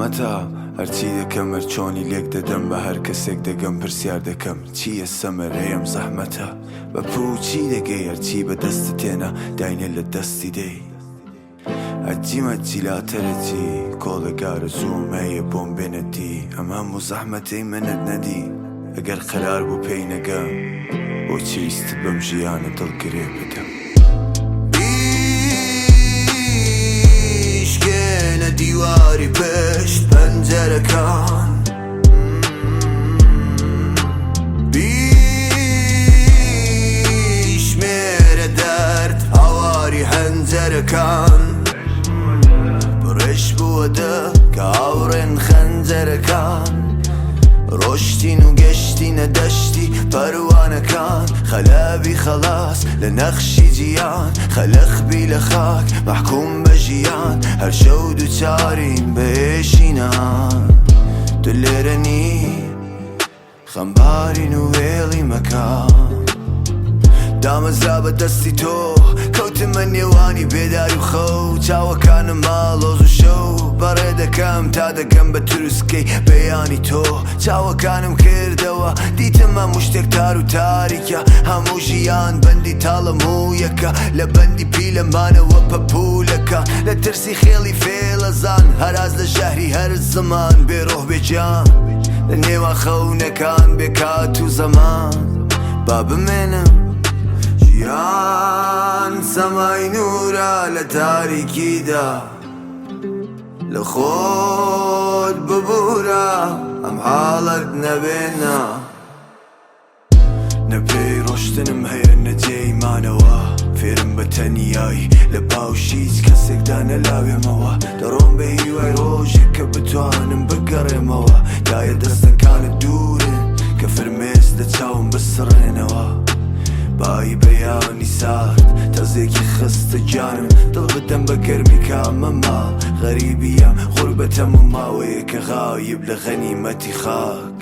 زەحمەتە هەرچی دەکەم هەر چۆنی لێک دەدەم بە هەر کەسێک دەگەم پرسیار دەکەم چییە سەمەرەیەم زەحمەتە بە پووچی دەگەی هەرچی بە دەستت تێنە داینێ لە دەستی دەی هەرچی مەچی لاتەرەچی کۆڵێک ئارەزووم هەیە بۆم بێنە دی ئەم هەموو زەحمەتەی منت نەدی ئەگەر قەرار بوو پێی نەگەم بۆچی ویستت بەم ژیانە دڵ گرێ بدەم. بیشکێنە دیواری پشت پەنجەرەکان بیشمێرە دەرد هاواری هەنجەرەکان ڕێش بووە دە کە هاوڕێن خەنجەرەکان ڕۆشتین و گەشتینە دەشتی پەروانەکان خەلابی خەڵاس لە نەخشی جیان خەلق بی لە خاک مەحکوم بە ژیان هەر شەو دووچارین بە ئێشینان تۆ لێرە نی خەمبارین و وێڵی مەکان دامەزرا بە دەستی تۆ کەوتمە نێوانی بێداری و خەو چاوەکانم ماڵۆز و شەو بەڕێ دەکەم تا دەگەم بە تروسکەی بەیانی تۆ چاوەکانم کردەوە دیتم هەموو شتێک تار و تاریکە هەموو ژیان بەندی تاڵە موویەکە لە بەندی پیلەمانەوە پەپوولەکە لە ترسی خێڵی فێڵەزان هەراز لە ژەهری هەر زمان بێ ڕۆح بێ گیان لە نێوان خەونەکان بێ کات و زەمان با بمێنم ژیان سەمای نوورە لە تاریکیدا لە خۆت ببوورە ئەم حاڵەت نەبێنە. نە پێی ڕۆشتنم هەیە نە جێی مانەوە فێرم بە تەنیایی لە باوشی هیچ کەسێکدا نەلاوێمەوە دەڕۆم بە هیوای ڕۆژێک کە بتوانم بگەڕێمەوە دایە دەستەکانت دوورن کە فرمێس لە چاوم بسڕێنەوە بای بەیانی سارد تەزێکی خستە گیانم دڵ بدەم بە گەرمی کامە ماڵ غەریبیەم غوربەتەم و ماوەیەکە غایب لە غەنیمەتی خاک.